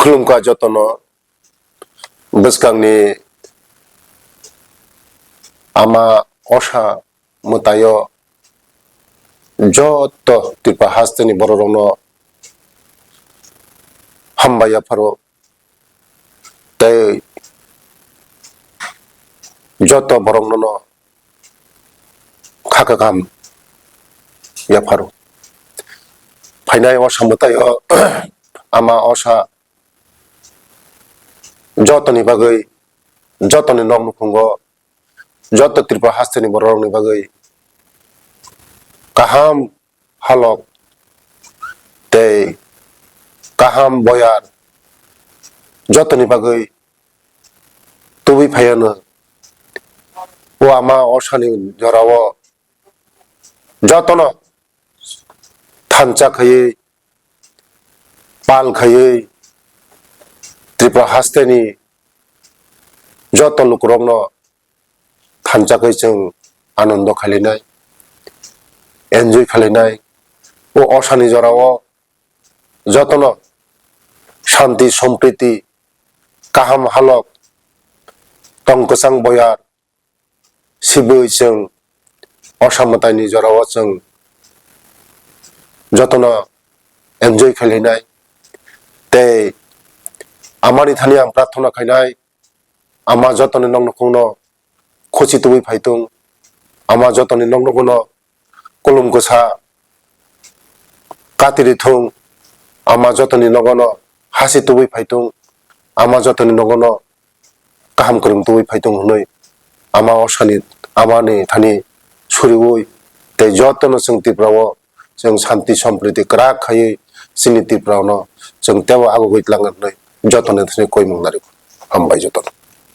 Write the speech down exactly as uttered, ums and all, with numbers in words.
Khulumkha jotono, bwskangni ama osa mwtaio joto Tripura hasteni bororokno hambai yapharo tei joto boroknono kha kaham yapharo. Phainai osa mwtaio ama osa jotoni bagwi, jotoni nok nukhungo, joto Tripura hasteni bororokni bagwi kaham halok tei kaham boyar jotoni bagwi tubui phaiano. O ama osani jorao jotono thansa khaiwi, pal khaiwi, Tripura hasteni joto lukurokno thansa khai chwng anando khailainai, enjoy khailainai. O osani jorao jotono shanti, sompriti, kaham halok, tong kwchang boyar, sibui chwng osa mwtaini jorao chwng jotono enjoy khailainai. Tei amani thani ang prarthana khainai, ama jotoni nok nukhungno khusi tubui phaitung, ama jotoni nok nukhungno kulum kwsa kati rithung, ama jotoni nogono hasi tubui phaitung, ama jotoni nogono kaham kwrwng tubui phaitung hwnwi ama osani, amani thani suriui tei jotono chwng Tripura o chwng shanti sompriti kwrak khaiwi chini Tripura no chwng teibo agugwi tlang hwnwi jotoni thani koimung narigo. Hambai jotono.